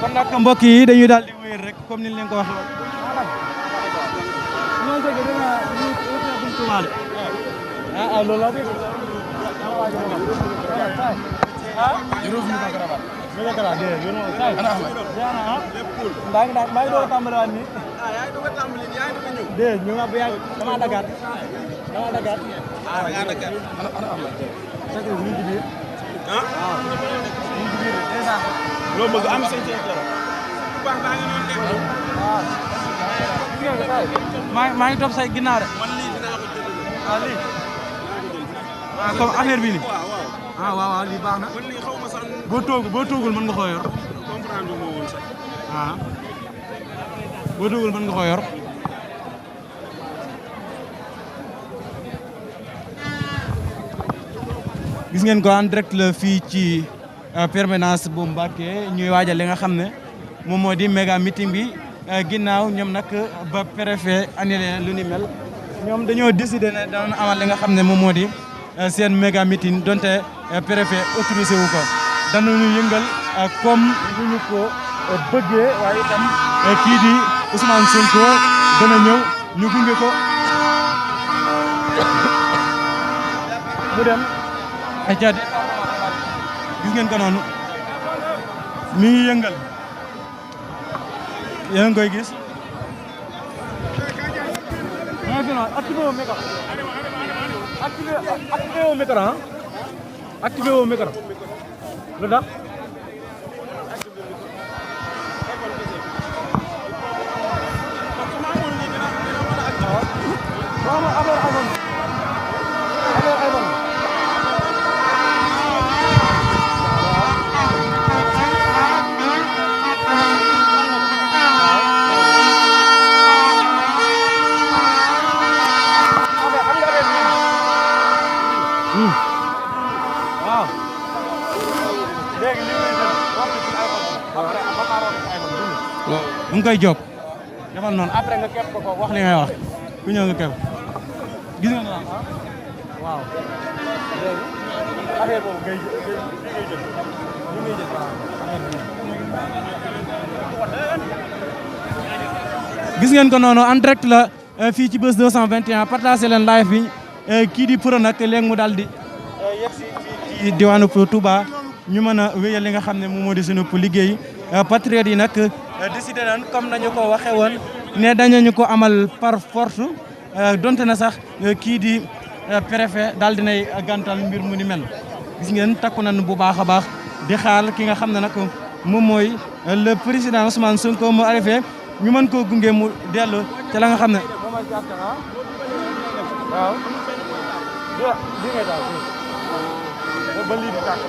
kon nag mbokk yi dañuy daal di wéyal rek comme ni leen ko waxee woon. loolu la dégg juróom ñu ko garabaat ñu ko garabaat dé ñu say ana ahmad jaana ndang maa ngi doon tàmbali waat ni yaa ngi doon tàmbali yaa ngi doon ñëw dé ñu nga bu yàgg dama dagaat nga dagaat ana ahmad tak ñu ci biir ñu ci biir déjà lo bëgg am seen ci dara baax baa ngi noonu dé maa ngi topp say ginnaaw de man lii dinaa ko jël lii comme affaire bi ni waaw lii baax na boo toogul mën nga koo yor comprendre mo woon sax boo toogul mën nga koo yor gis ngeen ko en direct la fii ci permanence bu Mbacké ñuy waajal li nga xam ne moom moo di méga meeting bi ginnaaw ñoom nag ba préfet annulé lu ni mel ñoom dañoo décider ne daan amal li nga xam ne moom moo di seen méga meeting donte préfet autorisé wu ko danañu yëngal comme lu ñu ko bëggee waaye itam kii di Ousmane Sonko dana ñëw ñu gunge ko mu dem ca gis ngeen ko noonu mi ngi yëngal yéen a ngi koy gis activé au micro activé au micro activé au micro lu tax mu ngi koy jóg defal noonu après nga képp ko wax li ngay wax ku ñëw nga képp gis nga noonu waaw léegi affaire boobu ngay jël gis ngeen ko noonu en direct la fii ci Buzz 221 partagé leen live bi kii di Pro nag léegi mu daal di yegg si fii ci diwaanu Touba ñu mën a wéyal li nga xam ne moom moo di sunu liggéey patriotes yi nag décidé nañ comme nañu ko waxee woon ne dañu ko amal par force donte na sax kii di préfet daal dinay gàntal mbir mu ni mel gis ngeen takku nañ bu baax a baax di xaar ki nga xam ne nag moom mooy le président Ousmane Sonko mu arrivé ñu mën koo gunge mu dellu ca la nga xam ne waaw ba lii di tàkk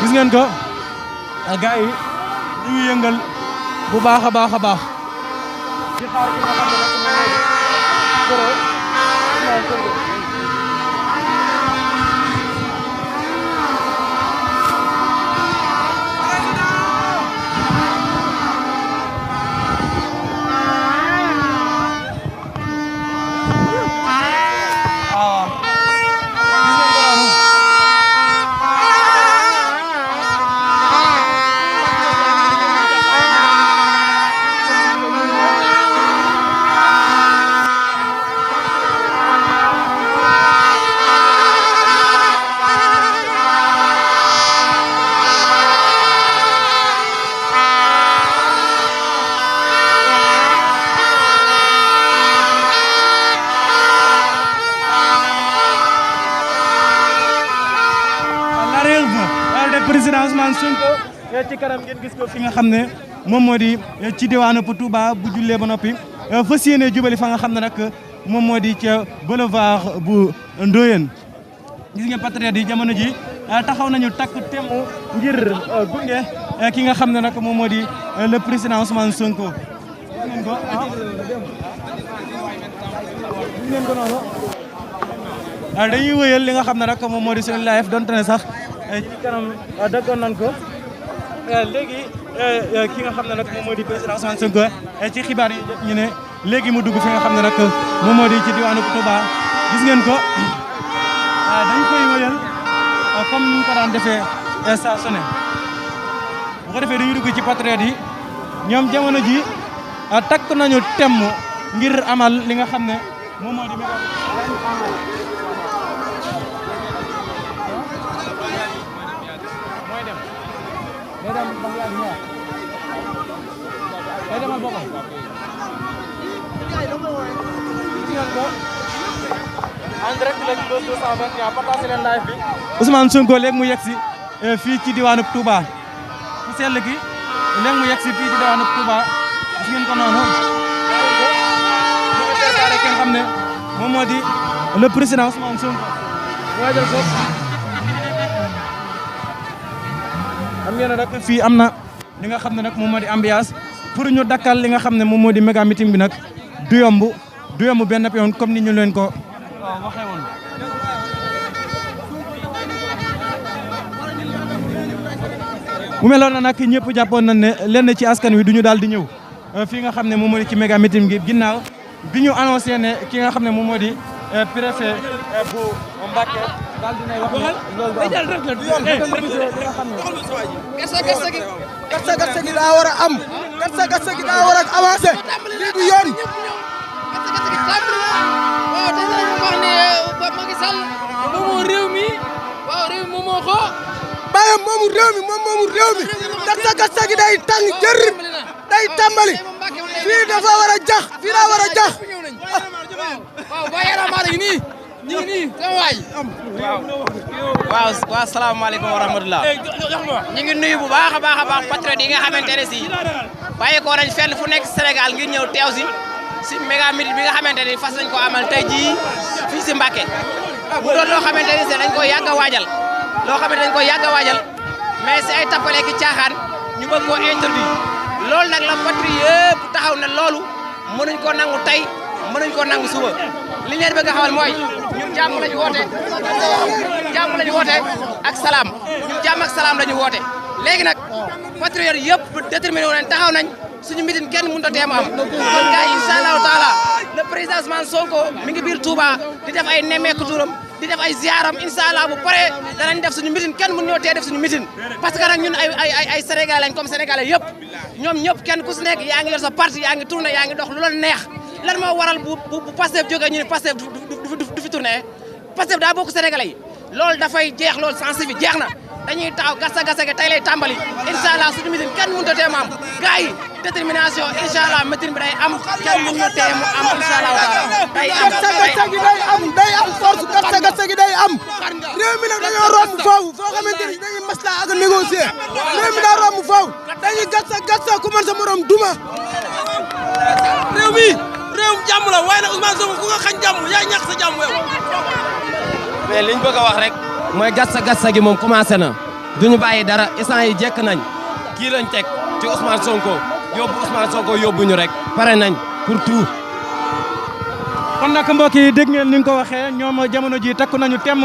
gis ngeen ko gars yi ñu ngi yëngal bu baax a baax a baax di xaar ki nga xam ne président Ousmane Sonko ci kanam ngeen gis ko fi nga xam ne moom moo di ci diwaanu Touba bu jullee ba noppi fas yéene jubali fa nga xam ne nag moom moo di ca boulevard bu Ndoyeen gis ngeen patriote yi jamono ji taxaw nañu takk temu ngir gunge ki nga xam ne nag moom moo di le président Ousmane Sonko gis ngeen ko gis ngeen ko noonu dañuy wëyal li nga xam ne nag moom moo di seen live donte ne sax ci kanam daggoon nañ ko léegi ki nga xam ne nag moom moo di président Ousmane Sonko ci xibaar yi ñu ne léegi mu dugg fi nga xam ne nag moom moo di ci diwaanu Touba gis ngeen ko dañ koy wëyal comme ni ñu ko daan defee saa su ne bu ko defee dañuy dugg ci patriote yi ñoom jamono ji takk nañu temm ngir amal li nga xam ne moom moo di méga mooy dem day dem ba yàgg ñëwaat day demal boppam en direct la ci Buzz 221 partagé leen live bi Ousmane Sonko léegi mu yegg si fii ci diwaanu Touba ku sell ki léegi mu yegg si fii ci diwaanu Touba gis ngeen ko noonu ñu préparé ki nga xam ne moom moo di le président Ousmane Sonko waajal ko xam ngeen ne nag fii am na li nga xam ne nag moom moo di ambiance pour ñu dakkal li nga xam ne moom moo di méga meeting bi nag du yomb benn yoon comme ni ñu leen ko waxee woon. mu meloon na nag ñëpp jàppoon nañ ne lenn ci askan wi du ñu daal di ñëw fii nga xam ne moom moo di ci méga meeting bi ginnaaw bi ñu annoncé ne ki nga xam ne moom moo di préfet bu Mbacké daal dinay wax ne loolu gatsa gi daa war a am gatsa gi daa war a avancé lii du yoon waaw dañ leen wax ne Macky Sall moom moo réew mi waaw réew mi moom moo ko bàyyam moomu réew mi moom moomu réew mi gatsa gi day tàng jër day tàmbali fii dafa war a jax fii daa war a jax waaw ba yaram ngi nii ñu ngi nii sama waay waaw salaamaaleykum wa rahmatulah ñu ngi nuyu bu baax a baax patriote yi nga xamante ne si bàyyi ko nañ fenn fu nekk Sénégal ngir ñëw teew si méga meeting bi nga xamante ne fas nañ ko amal tey jii fii si Mbacké mu doon loo xamante ne dañ ko yàgg a waajal mais si ay tappale ki caaxaan ñu bëgg koo interdit loolu nag la patriote yëpp taxaw ne loolu mënuñ ko nangu tey mënuñ ko nangu suba li leen bëgg a xamal mooy ñun jàmm lañu woote ak salaam ñun jàmm ak salaam lañu woote léegi nag patriote yëpp déterminé wu nañ taxaw nañ suñu meeting kenn mënut a teem am kon gars yi incha allahu taala le président Ousmane Sonko mi ngi biir Touba di def ay nemmeeku turam di def ay ziaram incha allah bu paree danañ def suñu meeting kenn mënu ñoo tee def suñu meeting parce que nag ñun ay sénégalais lañ comme sénégalais yëpp ñoom ñëpp kenn ku si nekk yaa ngi yor sa parti yaa ngi tourné yaa ngi dox lu la neex lan moo waral bu Pastef jógee ñu ne Pastef du fi tourné Pastef daa bokk sénégalais yi loolu dafay jeex loolu sensibiliser bi jeex na dañuy taxaw gasa gi tey lay tàmbali incha allah suñu meeting kenn mënut a tee mu am gars yi détermination incha allah meeting bi day am kenn mënu ñu tee mu am incha allah day am day am force gatsa gi day am réew mi nag dañoo romb foofu foo xamante ni dañuy masla ak négocier réew mi daa romb foofu dañuy gatsa ku mën sa morom duma réew mi réewum jàmm la waaye nag Ousmane Sonko ku nga xañ jàmm yaa ñàkk sa jàmm yow. mais liñ bëgg a wax rek mooy gatsa gi moom commencé na duñu bàyyi dara instant yi jekk nañ kii lañ teg ci Ousmane Sonko yóbbu ñu rek pare nañ pour tout. kon nag mbokk yi dégg ngeen ni nga ko waxee ñoom jamono ji takku nañu temm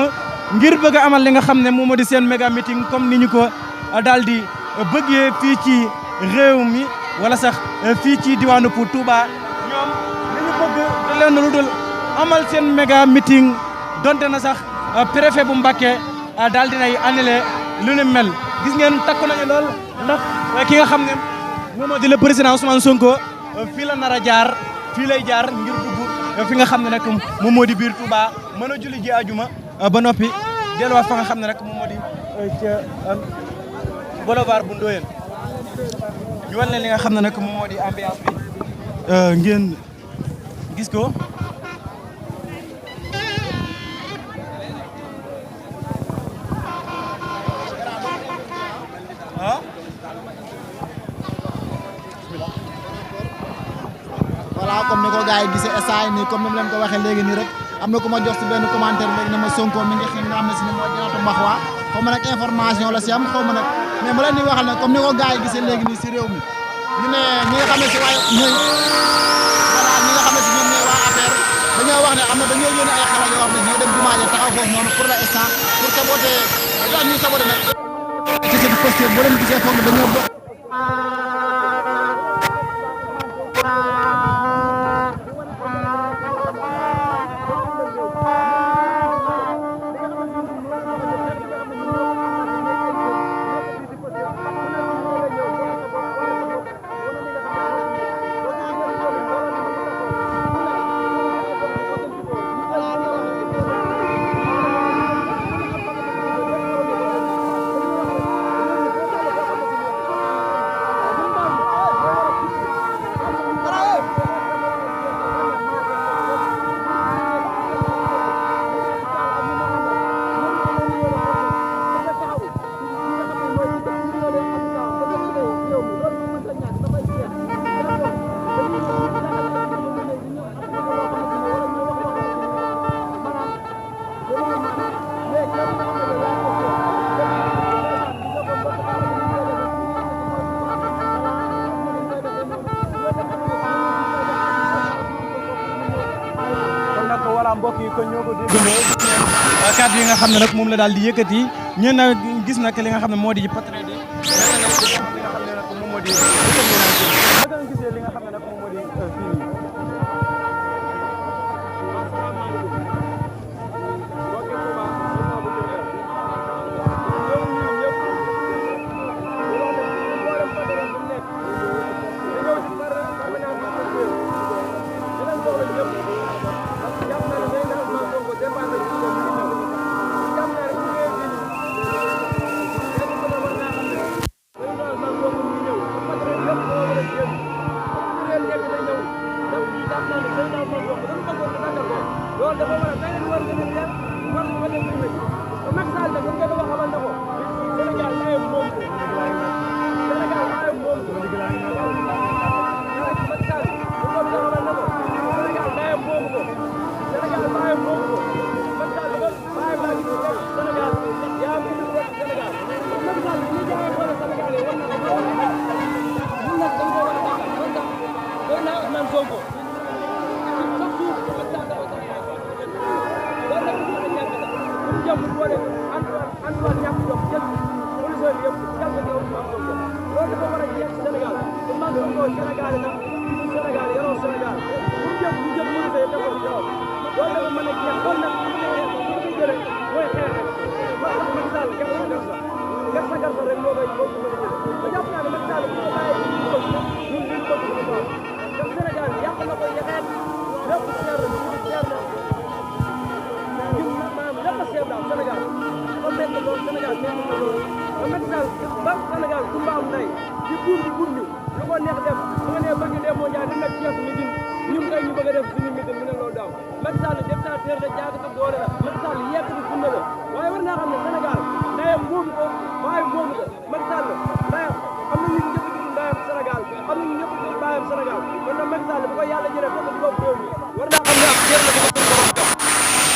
ngir bëgg a amal li nga xam ne moom moo di seen méga meeting comme ni ñu ko daal di bëggee fii ci réew mi wala sax fii ci diwaanu pour Touba ñoom li ñu bëgg da leen lu dul amal seen méga meeting donte na sax préfet bu Mbacké daal dinay annulé lu ne mel gis ngeen takku nañu lool ndax ki nga xam ne moom moo di le président Ousmane Sonko fii la nar a jaar fii lay jaar ngir dugg fi nga xam ne nag moom moo di biir Touba mën a julli ji ajuma ba noppi delluwaat fa nga xam ne rek moom moo di ca boulevard bu Ndoyeen ñu wan leen li nga xam ne nag moom moo di ambiance bi ngeen gis ko. voilà comme ni ko gars yi gisee instant nii comme ni mu leen ko waxee léegi nii rek am na ku ma jox si benn commentaire léegi ne ma Sonko mi ngi xam ne si ne mooy Jannatul Maxwa xaw ma nag information la si am xaw ma nag mais ma leen di waxal ne comme ni ko gars yi gisee léegi nii si réew mi ñu ne ñi nga xam ne si waaye ñooy voilà ñi nga xam ne si ñoom ñooy waa APR dañoo wax ne am na dañoo yónnee ay xelal yoo xam ne ñoo dem jumaa ja taxaw foofu noonu pour l'instant pour saboter daal ñuy saboter nag ci seen posture boo leen gisee foofu dañoo bokk kàddu yi nga xam ne nag moom la daal di yëkkati ñeen na gis nag li nga xam ne moo di patriote yi moom moo di naka nga gisee li nga xam ne nag moom moo di fii nii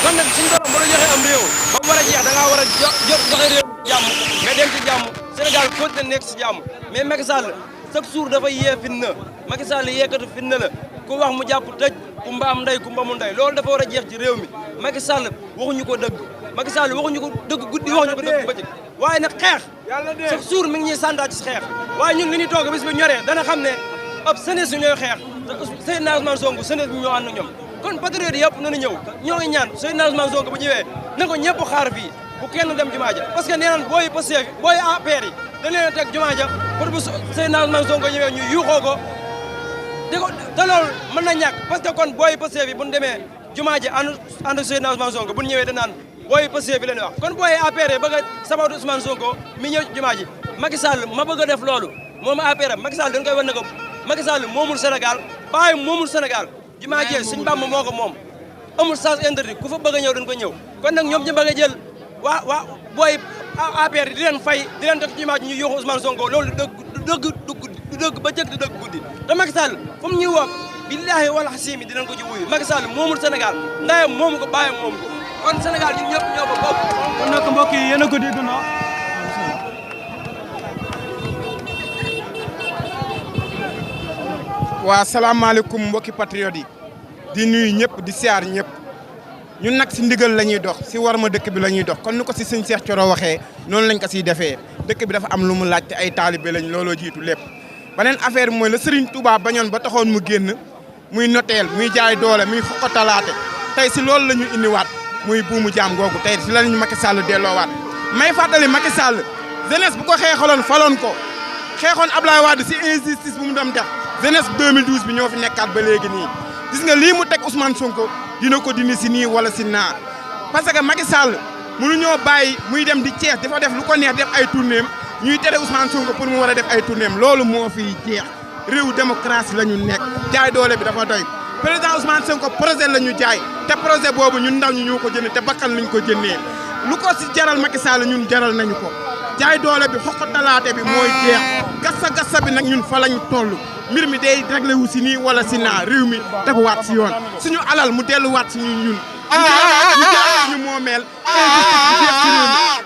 kon nag suñu borom bu la joxee am réew ba mu war a jeex da ngaa war a joxe réew jàmm nga dem ci jàmm Sénégal continue nekk si jàmm mais Macky Sall chaque jour dafa yee fitna Macky Sall yeekatu fitna la ku wax mu jàpp tëj ku mbaam ndey ku mbamul ndey loolu dafa war a jeex ci réew mi Macky Sall waxuñu ko dëgg Macky Sall waxuñu ko dëgg guddi waxuñu ko dëgg bëccëg waaye nag xeex chaque jour mi ngi ñuy santaat ci xeex waaye ñun li ñuy toog bis bi ñoree dana xam ne ab jeunesse ñooy xeex Seydina Ousmane Sonko jeunesse bi ñoo ànd ak ñoom kon patriote yëpp nañu ñëw ñoo ngi ñaan Seydina Ousmane Sonko bu ñëwee na ko ñëpp xaar fii bu kenn dem jumaa ja parce que nee naan booy Pastef booy APR yi dañ leen a teg jumaa ja pour bu Seydina Ousmane Sonko ñëwee ñu yuuxoo ko te loolu mën na ñàkk parce que kon booy Pastef yi bu ñu demee jumaa ja ànd Seydina Ousmane Sonko bu ñu ñëwee danaan booy Pastef yi leen wax kon booy APR yi bëgg a sabatu Ousmane Sonko mi ñëw jumaa ji Macky Sall ma bëgg a def loolu moom APR Macky Sall dañ koy wan ne ko Macky Sall moomul Sénégal baay moomul Sénégal jumaa ji suñ Bàmba moo ko moom amul sens interdit ku fa bëgg a ñëw dañ ko ñëw kon nag ñoom ñu bëgg a jël waa booy APR di leen fay di leen def jumaa ji ñu yuuxu Ousmane Sonko loolu du dëgg ba jëkk du dëgg guddi te Macky Sall fu mu ñuy woo billaahi wala xasiimi dinañ ko ci wuyu Macky Sall moomul Sénégal ndayam moomu ko baayam moomu ko kon Sénégal ñun ñëpp ñoo ko bokk kon nag mbokk yi yéen a ko déggandoo waa salaamaaleykum mbokki patriote yi di nuyu ñëpp di siyaar ñëpp ñun nag si ndigal la ñuy dox si war ma dëkk bi la ñuy dox kon ni ko si sëñ Cheikh Thioro waxee noonu lañ ko siy defee dëkk bi dafa am lu mu laaj te ay taalibe lañ looloo jiitu lépp. beneen affaire bi mooy la Serigne Touba bañoon ba taxoon mu génn muy noteel muy jaay doole muy xoqatalaate tey si loolu la ñu indiwaat muy buumu jaam googu tey si la ñu Macky Sall delloowaat may fàttali Macky Sall jeunesse bu ko xeexaloon faloon ko xeexoon Ablaye Wade si injustice bu mu dem def jeunesse 2012 bi ñoo fi nekkaat ba léegi nii gis nga lii mu teg Ousmane Sonko dina ko dindi si nii wala si naa parce que Macky Sall mënuñoo bàyyi muy dem di Thiès dafa def lu ko neex def ay tournéem ñuy tere Ousmane Sonko pour mu war a def ay tournéem loolu moo fiy jeex réew démocratie la ñu nekk jaay doole bi dafa doy président Ousmane Sonko projet la ñu jaay te projet boobu ñun ndaw ñu ñoo ko jënd te bakkan lañ ko jëndee lu ko si jaral Macky Sall ñun jaral nañu ko jaay doole bi xoqatalaate bi mooy jeex gassa bi nag ñun fa lañ toll mbir mi day réglé wu si nii wala si naa réew mi teguwaat si yoon suñu alal mu delluwaat si ñun ñu moomeel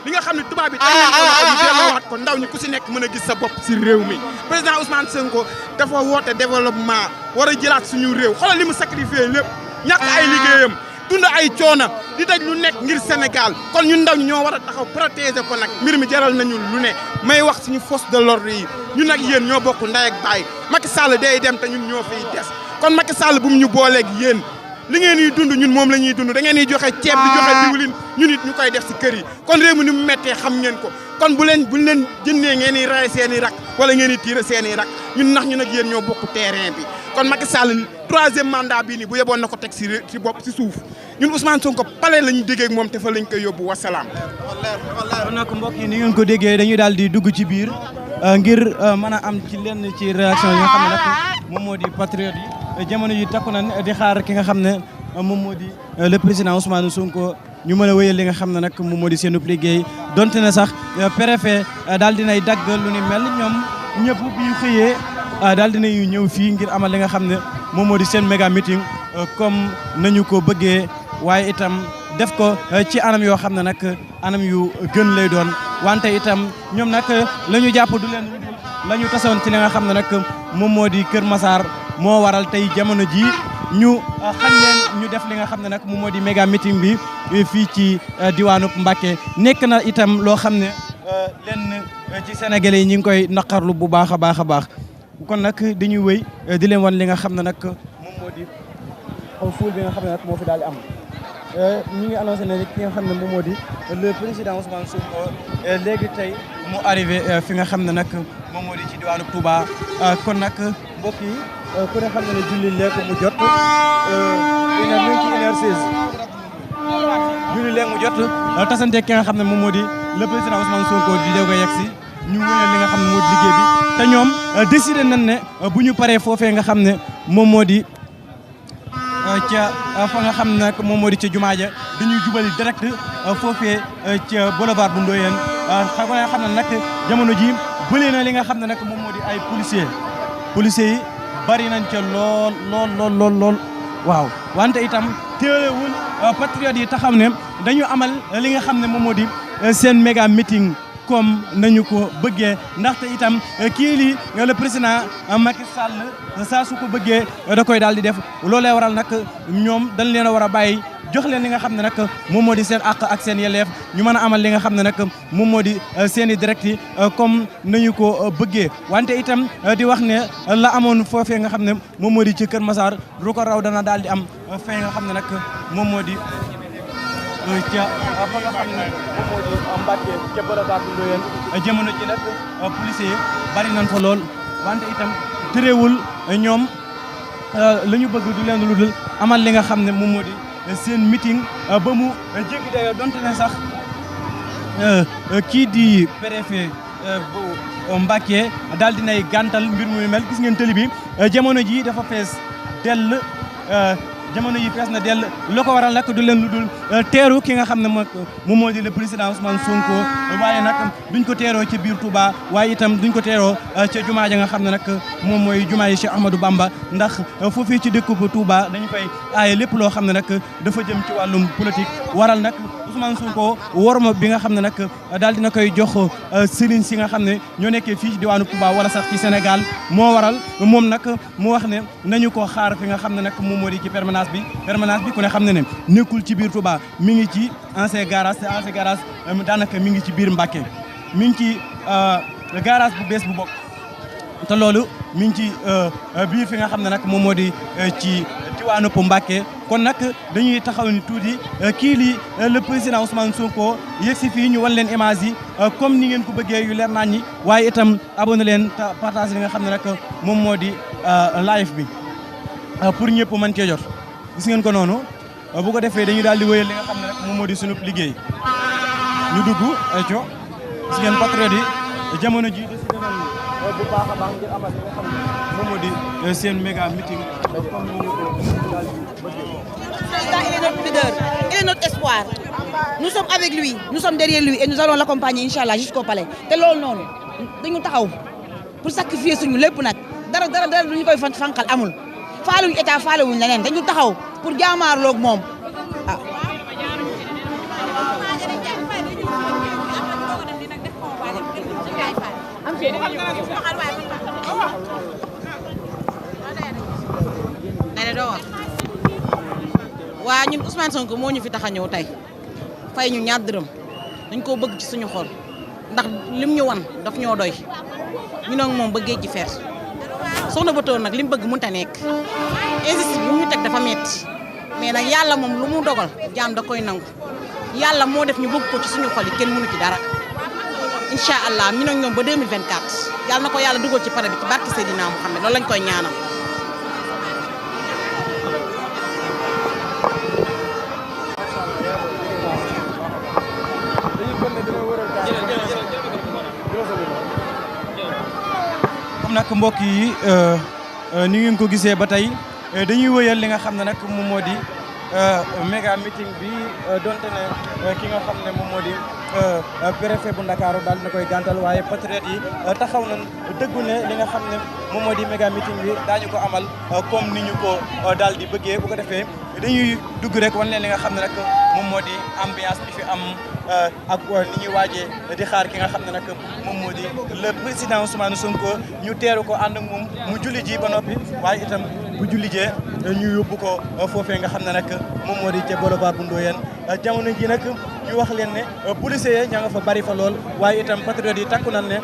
li nga xam ne tubaab bi tey ñu delluwaat ko ndaw ñi ku si nekk mën a gis sa bopp si réew mi président Ousmane Sonko dafa woote développement war a jëlaat suñu réew xoolal li mu sacrifié lépp ñàkk ay liggéeyam dund ay coono di daj lu nekk ngir Sénégal kon ñun ndaw ñi ñoo war a taxaw protéger ko nag mbir mi jaral nañu lu ne may wax suñu force de l'ordre yi ñun nag yéen ñoo bokk ndey ak baay Macky Sall day dem te ñun ñoo fiy des kon Macky Sall bu mu ñu booleeg yéen li ngeen di dund ñun moom la ñuy dund da ngeen di joxe ceeb di joxe diwlin ñun it ñu koy def si kër yi kon réew mi ni mu méttee xam ngeen ko kon buñ leen jëndee ngeen di rey seen i rak wala ngeen di tiire seen i rak ñun nax ñu nag yéen ñoo bokk terrain bi kon Macky Sall 3e mandat bii nii bu yeboon na ko teg si bopp si suuf ñun Ousmane Sonko palais la ñu déggee ak moom te fa lañ koy yóbbu wasalaam. kon nag mbokk yi ni ngeen ko déggee dañuy daal di dugg ci biir ngir mën a am ci lenn ci réaction yi nga xam ne nag moom moo di patriote yi jamono yi takku nañ di xaar ki nga xam ne moom moo di le président Ousmane Sonko ñu mën a wéyal li nga xam ne nag moom moo di seen liggéey donte ne sax préfet daal dinay dagg lu ni mel ñoom ñëpp bi ñu xëyee daal dinañu ñëw fii ngir amal li nga xam ne moom moo di seen méga meeting comme nañu ko bëggee waaye itam def ko ci anam yoo xam ne nag anam yu gën lay doon wante itam ñoom nag la ñu jàpp du leen la ñu tasoon ci li nga xam ne nag moom moo di Kër Massar moo waral tey jamono ji ñu xañ leen ñu def li nga xam ne nag moom moo di méga meeting bi fii ci diwaanu Mbacké nekk na itam loo xam ne lenn ci sénégalais yi ñu ngi koy naqarlu bu baax a baax a baax kon nag dañuy wëy di leen wan li nga xam ne nag moom moo di fuul bi nga xam ne nag moo fi daal di am ñu ngi annoncé ne ki nga xam ne moom moo di le président Ousmane Sonko léegi tey mu arrivé fi nga xam ne nag moom moo di ci diwaanu Touba kon nag mbokk yi ku ne xam ne julli léegi mu jot julli léegi mu jot tasante ki nga xam ne moom moo di le président Ousmane Sonko di doog a yegg si ñu wëyal li nga xam ne moo di liggéey bi te ñoom décidé nañ ne bu ñu paree foofee nga xam ne moom moo di ca fa nga xam ne nag moom moo di ca jumaa ja dañuy jubali direct foofee ca boulevard bu Ndoyeen xam ne nag jamono ji bëlee na li nga xam ne nag moom moo di ay policiers yi bari nañ ca lool waaw wante itam téewul patriotes yi taxaw ne dañu amal li nga xam ne moom moo di seen méga meeting comme nañu ko bëggee ndaxte itam kii lii le président Macky Sall saa su ko bëggee da koy daal di def loolee waral nag ñoom dañ leen a war a bàyyi jox leen li nga xam ne nag moom moo di seen àq ak seen yelleef ñu mën a amal li nga xam ne nag moom moo di seen i direct yi comme nañu ko bëggee wante itam di wax ne la amoon foofee nga xam ne moom moo di ci Kër Massar lu ko raw dana daal di am fee nga xam ne nag moom moo di ca fa nga xam ne moom moo di Mbacké ca boulevard bu Ndoyeen jamono ji nag policiers yi bari nañ fa lool wante itam terewul ñoom la ñu bëgg du leen lu dul amal li nga xam ne moom moo di seen meeting ba mu jéggi dayoo donte ne sax kii di préfet bu Mbacké daal dinay gàntal mbir mu mel gis ngeen tëli bi jamono ji dafa fees dell jamono yi fees na dell loo ko waral nag du leen lu dul teeru ki nga xam ne moom moo di le président Ousmane Sonko waaye nag duñ ko teeroo ci biir Touba waaye itam duñ ko teeroo ca jumaa ja nga xam ne nag moom mooy jumaa yi Cheikh Ahmadou Bamba ndax foofii ci dëkk bu Touba dañu koy aaye lépp loo xam ne nag dafa jëm ci wàllum politique waral nag Ousmane Sonko worma bi nga xam ne nag daal dina koy jox sëriñ si nga xam ne ñoo nekkee fii ci diwaanu Touba wala sax ci Sénégal moo waral moom nag mu wax ne nañu ko xaar fi nga xam ne nag moom moo di ci permanence bi ku ne xam ne ne nekkul ci biir Touba mi ngi ci ancien garage te ancien garage daanaka mi ngi ci biir Mbacké mi ngi ci garage bu bees bu bokk te loolu mi ngi ci biir fi nga xam ne nag moom moo di ci diwaanu Mbacké kon nag dañuy taxaw ni tuuti kii lii le président Ousmane Sonko yegg si fii ñu wan leen image yi comme ni ngeen ko bëggee yu leer nañ ñi waaye itam abonné leen te partage li nga xam ne nag moom moo di live bi pour ñëpp mën cee jot gis ngeen ko noonu bu ko defee dañuy daal di wéyal li nga xam ne rek moom moo di sunu liggéey ñu dugg ay co gis ngeen patriote yi jamono ji décidé nañ bu baax a baax ngir amal li nga xam ne moom moo di seen méga meeting comme ni ñu ko daal di bëggee. Il est notre leader, il est notre espoir. Nous sommes avec lui, nous sommes derrière lui et nous allons l'accompagner inchallah jusqu'au palais. te loolu noonu dañu taxaw pour sacrifier suñu lépp nag dara du ñu koy fanqal amul. faaluñu état faaluñu leneen dañu taxaw pour jaamaarloog moom ah. waa ñun Ousmane Sonko moo ñu fi tax a ñëw tey fay ñu ñaar dërëm dañ koo bëgg ci suñu xol ndax lim ñu wan daf ñoo doy ñu nag moom ba géej gi feer soxna Bator nag lim bëgg mënut a nekk injustice bi mu ñu teg dafa metti mais nag yàlla moom lu mu dogal jaam da koy nangu yàlla moo def ñu bëgg ko ci suñu xol yi kenn mënu ci dara incha allah ñu nag ñoom ba 2024 yàlla na ko yàlla dugal ci pare bi ci barke Seydina Mouhamed loolu lañ koy ñaanal. comme nag mbokk yi ni ngeen ko gisee ba tey dañuy wëyal li nga xam ne nag moom moo di méga meeting bi donte ne ki nga xam ne moom moo di préfet bu Ndakaaru daal dina koy gàntal waaye patriote yi taxaw nañ dëggu ne li nga xam ne moom moo di méga meeting bi daañu ko amal comme ni ñu ko daal di bëggee bu ko defee dañuy dugg rek wan leen li nga xam ne nag moom moo di ambiance bi fi am ak ni ñuy waajee di xaar ki nga xam ne nag moom moo di le président Ousmane Sonko ñu teeru ko ànd ak moom mu julli ji ba noppi waaye itam bu julli jee ñu yóbbu ko foofee nga xam ne nag moom moo di ca boulevard bu Ndoyeen jamono ji nag ñu wax leen ne policiers ña nga fa bari fa lool waaye itam patriotes yi takku nañ ne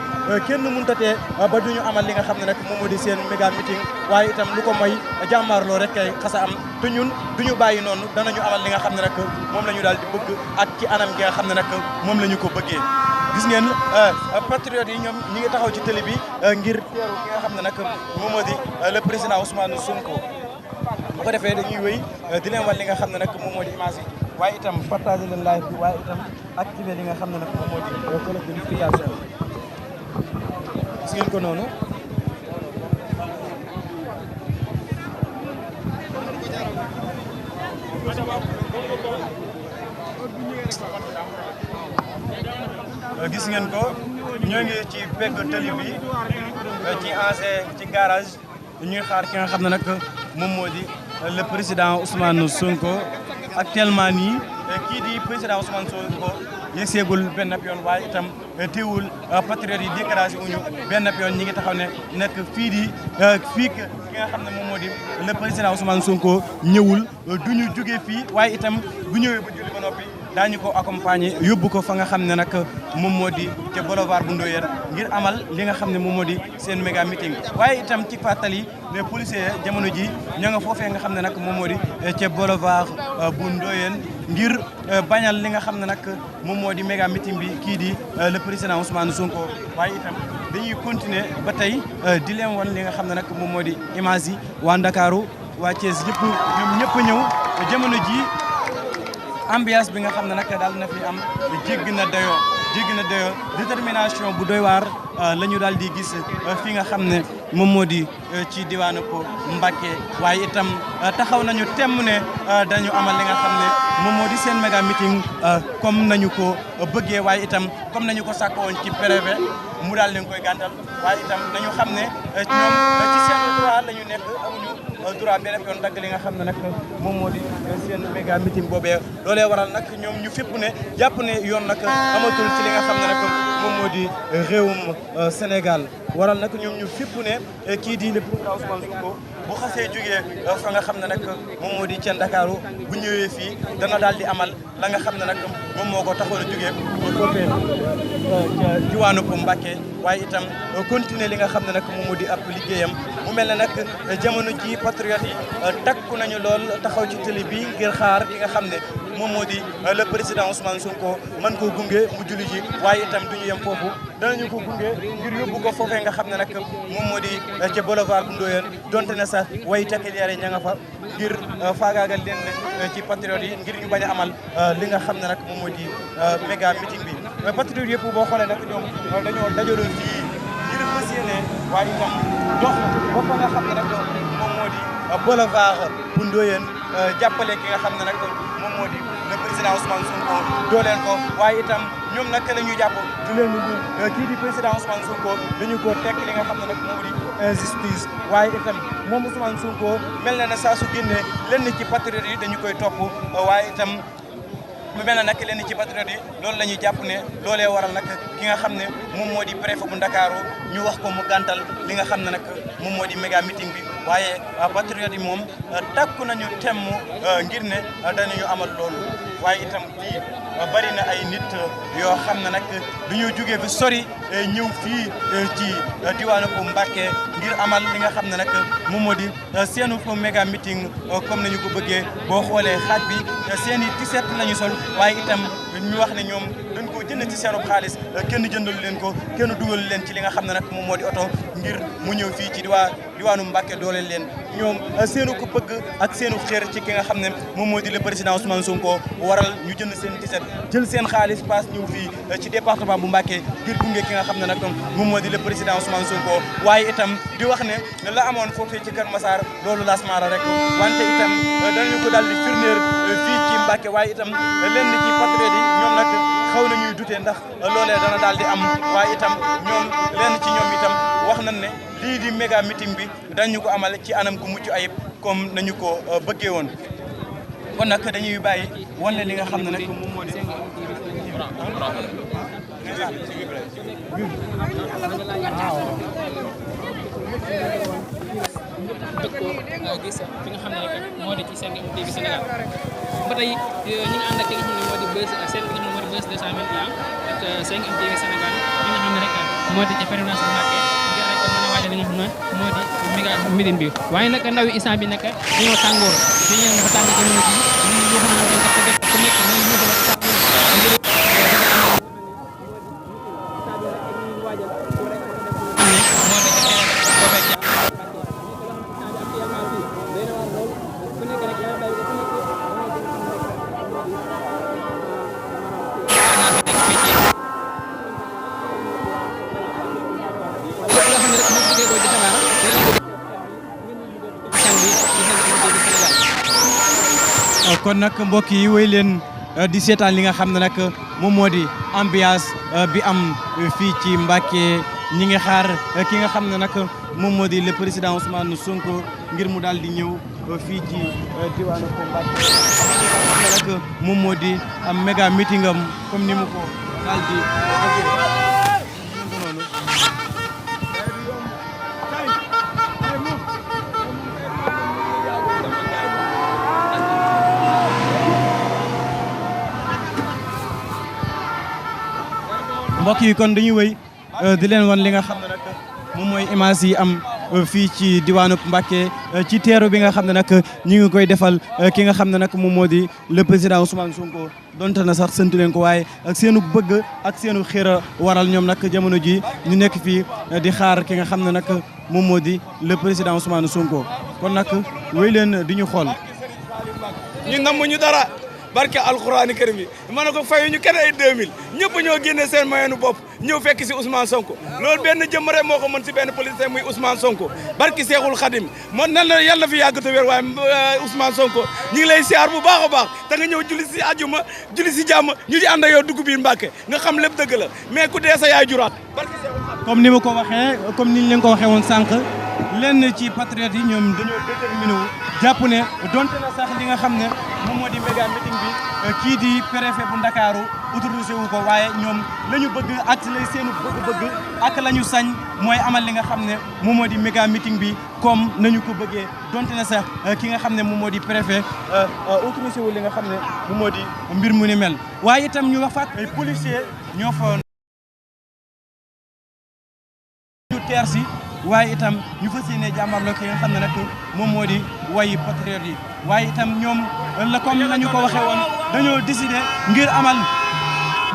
kenn mënut a tee ba duñu amal li nga xam ne nag moom moo di seen méga meeting waaye itam lu ko mooy jàmmaarloo rek kay xasa am te ñun duñu bàyyi noonu danañu amal li nga xam ne nag moom la ñu daal di bëgg ak ci anam gi nga xam ne nag moom la ñu ko bëggee. gis ngeen patriotes yi ñoom ñi ngi taxaw ci télé bi ngir teeru ki nga xam ne nag moom moo di le président Ousmane Sonko bu ko defee dañuy wéy di leen wan li nga xam ne nag moom moo di image yi waaye itam partagé leen live bi waaye itam activé li nga xam ne nag moom moo di cloche de notification gis ngeen ko noonu. gis ngeen ko ñoo ngi ci pegg tali bi ci ancien ci garage ñuy xaar ki nga xam ne nag moom moo di le président Ousmane Sonko actuellement nii kii di président Ousmane Sonko yegseegul benn yoon waaye itam teewul patriotes yi découragé wuñu benn yoon ñi ngi taxaw ne nekk fii ki nga xam ne moom moo di le président Ousmane Sonko ñëwul duñu jóge fii waaye itam bu ñëwee ba julli ba noppi daañu ko accompagner yóbbu ko fa nga xam ne nag moom moo di ca boulevard bu Ndoyeen ngir amal li nga xam ne moom moo di seen méga meeting waaye itam ci fàttali les policiers jamono ji ña nga foofee nga xam ne nag moom moo di ca boulevard bu Ndoyeen ngir bañal li nga xam ne nag moom moo di méga meeting bi kii di le président Ousmane Sonko waaye itam dañuy continuer ba tey di leen wan li nga xam ne nag moom moo di image yi waa Ndakaaru waa Thiès yëpp ñoom ñëpp ñëw jamono ji ambiance bi nga xam ne nag daal na fi am jéggi na dayoo détermination bu doy waar la ñu daal di gis fi nga xam ne moom moo di ci diwaanu ko Mbacké waaye itam taxaw nañu temm ne dañu amal li nga xam ne moom moo di seen méga meeting comme nañu ko bëggee waaye itam comme nañu ko sàkkoon ci préfet mu daal leen koy gàntal waaye itam nañu xam ne ñoom ci seen droit la ñu nekk amuñu droit benn yoon dagg li nga xam ne nag moom moo di seen méga meeting boobee loolee waral nag ñoom ñu fépp ne jàpp ne yoon nag amatul ci li nga xam ne nag moom moo di réewum Sénégal waral nag ñoom ñu fépp ne kii di le président Ousmane Sonko bu xasee jógee fa nga xam ne nag moom moo di ca Ndakaaru bu ñëwee fii dana daal di amal la nga xam ne nag moom moo ko taxoon a jógee foofee ca diwaanu ko Mbacké waaye itam continuer li nga xam ne nag moom moo di ab liggéeyam mu mel ne nag jamono ji patriote yi takku nañu lool taxaw ci télé bi ngir xaar ki nga xam ne moom moo di le président Ousmane Sonko mën koo gunge mu julli ji waaye itam duñu yem foofu danañu ko gunge ngir yóbbu ko foofee nga xam ne nag moom moo di ca boulevard bu Ndoyeen donte ne sax way takk leer ña nga fa ngir faagaagal leen ci patriote yi ngir ñu bañ a amal li nga xam ne nag moom moo di méga meeting bi patriote yëpp boo xoolee nag ñoom dañoo dajaloon fii ngir fas yéene waaye itam dox ba fa nga xam ne nag moom moo di boulevard bu Ndoyeen jàppale ki nga xam ne nag moom moo di le président Ousmane Sonko dooleel ko waaye itam ñoom nag la ñuy jàpp du leen ni kii di président Ousmane Sonko dañu ko teg li nga xam ne nag moom di justice waaye itam moom Ousmane Sonko mel na ne saa su génnee lenn ci patriote yi dañu koy topp waaye itam mu mel na nag lenn ci patriote yi loolu la ñuy jàpp ne loolee waral nag ki nga xam ne moom moo di préfet bu Ndakaaru ñu wax ko mu gàntal li nga xam ne nag moom moo di méga meeting bi waaye patriote yi moom takku nañu temm ngir ne danañu amal loolu waaye itam fii bari na ay nit yoo xam ne nag duñu jógee fi sori ñëw fii ci diwaanu ko Mbacké ngir amal li nga xam ne nag moom moo di seenu ko méga meeting comme nañu ko bëggee boo xoolee xaaj bi seen i t-shirt lañu sol waaye itam ñu wax ne ñoom dañ ko jënd ci seenu xaalis kenn jëndalu leen ko kenn dugal leen ci li nga xam ne nag moom moo di oto ngir mu ñëw fii ci diwaanu Mbacké dooleel leen ñoom seenu ko bëgg ak seenu xeer ci ki nga xam ne moom moo di le président Ousmane Sonko waral ñu jënd seen t-shirt jël seen xaalis paas ñëw fii ci département bu Mbacké ngir gunge ki nga xam ne nag moom moo di le président Ousmane Sonko waaye itam di wax ne la amoon foofee ci Kër Massar loolu laasmaara rek wante itam danañu ko daal di firndeer fii ci Mbacké waaye itam lenn ci patriote yi ñoom nag xaw nañuy dute ndax loolee dana daal di am waaye itam ñoom lenn ci ñoom itam wax nañ ne lii di méga meeting bi dañu ko amal ci anam gu mucc ayib comme nañu ko bëggee woon kon nag dañuy bàyyi wan leen li nga xam ne nag moom moo di gis fi nga xam ne rek moo di ci 5M TV Sénégal ba tey ñu ngi ànd ak ki nga xam ne moo di bës seen li nga xam ne moo di bës 221 ak 5M TV Sénégal fi nga xam ne rek moo di ci présidence bu Mbacké ngir rek mën a waajal li nga xam ne moo di méga meeting bi waaye nag ndaw yi instant bi nag dañoo tàngoor fi ñu dafa tàng ko ñu ci ñu xam ne dañ ko def ku nekk ñu ñu ko ngir kon nag mbokk yi wéy leen di seetaan li nga xam ne nag moom moo di ambiance bi am fii ci Mbacké ñi ngi xaar ki nga xam ne nag moom moo di le président Ousmane Sonko ngir mu daal di ñëw fii ci diwaanu ko Mbacké nag moom moo di am méga meeting am comme ni mu ko daal di mbokk yi kon dañuy wëy di leen wan li nga xam ne nag moom mooy image yi am fii ci diwaanu Mbacké ci teeru bi nga xam ne nag ñu ngi koy defal ki nga xam ne nag moom moo di le président Ousmane Sonko donte na sax sant leen ko waaye ak seenu bëgg ak seenu xira waral ñoom nag jamono ji ñu nekk fii di xaar ki nga xam ne nag moom moo di le président Ousmane Sonko kon nag wéy leen di ñu xool. ñu namm ñu dara. barke alxuraani karim bi ma ne ko fayu ñu kenn ay 2000 ñëpp ñoo génne seen moyenu bopp ñëw fekk si Ousmane Sonko loolu benn jëmm rek moo ko mën si benn policier muy Ousmane Sonko barki Seexul Xadim man nan la yàlla fi yàgg te wér waaye Ousmane Sonko ñu ngi lay siyaar bu baax a baax te nga ñëw julli si àjjuma julli si jàmm ñu di ànd ak yow dugg biir Mbacké nga xam lépp dëgg la mais ku dee sa yaay juraat barki Seexul Xadim comme ni ma ko waxee comme ni ñu leen ko waxee woon sànq lenn ci patriotes yi ñoom dañoo déterminé wu jàpp ne donte na sax li nga xam ne moom moo di méga meeting bi kii di préfet bu Ndakaaru autorisé wu ko waaye ñoom la ñu bëgg ak lay seenu bëgg-bëgg ak la ñu sañ mooy amal li nga xam ne moom moo di méga meeting bi comme nañu ko bëggee donte na sax ki nga xam ne moom moo di préfet autorisé wu li nga xam ne moom moo di mbir mu ni mel waaye itam ñu wax faat ay policiers ñoo fa ñu teer si waaye itam ñu fas yéene jàmmarloo ki nga xam ne nag moom moo di wayi patriote yi waaye itam ñoom la comme nañu ko waxee woon dañoo décider ngir amal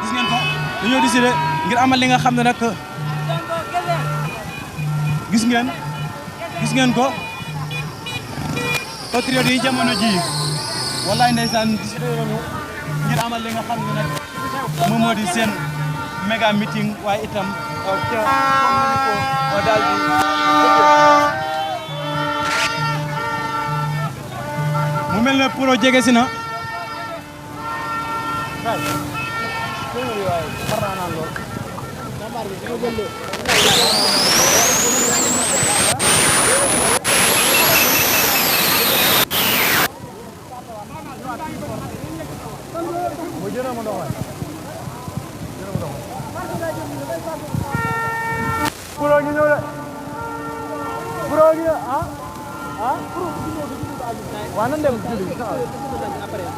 gis ngeen ko dañoo décider ngir amal li nga xam ne nag gis ngeen ko patriote yi jamono ji wallaay ndeysaan décider nañu ngir amal li nga xam ne nag moom moo di seen méga meeting waaye itam te ko daal di mu mel ne pro jege si na pro ñu ñëw de pro ñu ah ah waaw nan dem julli après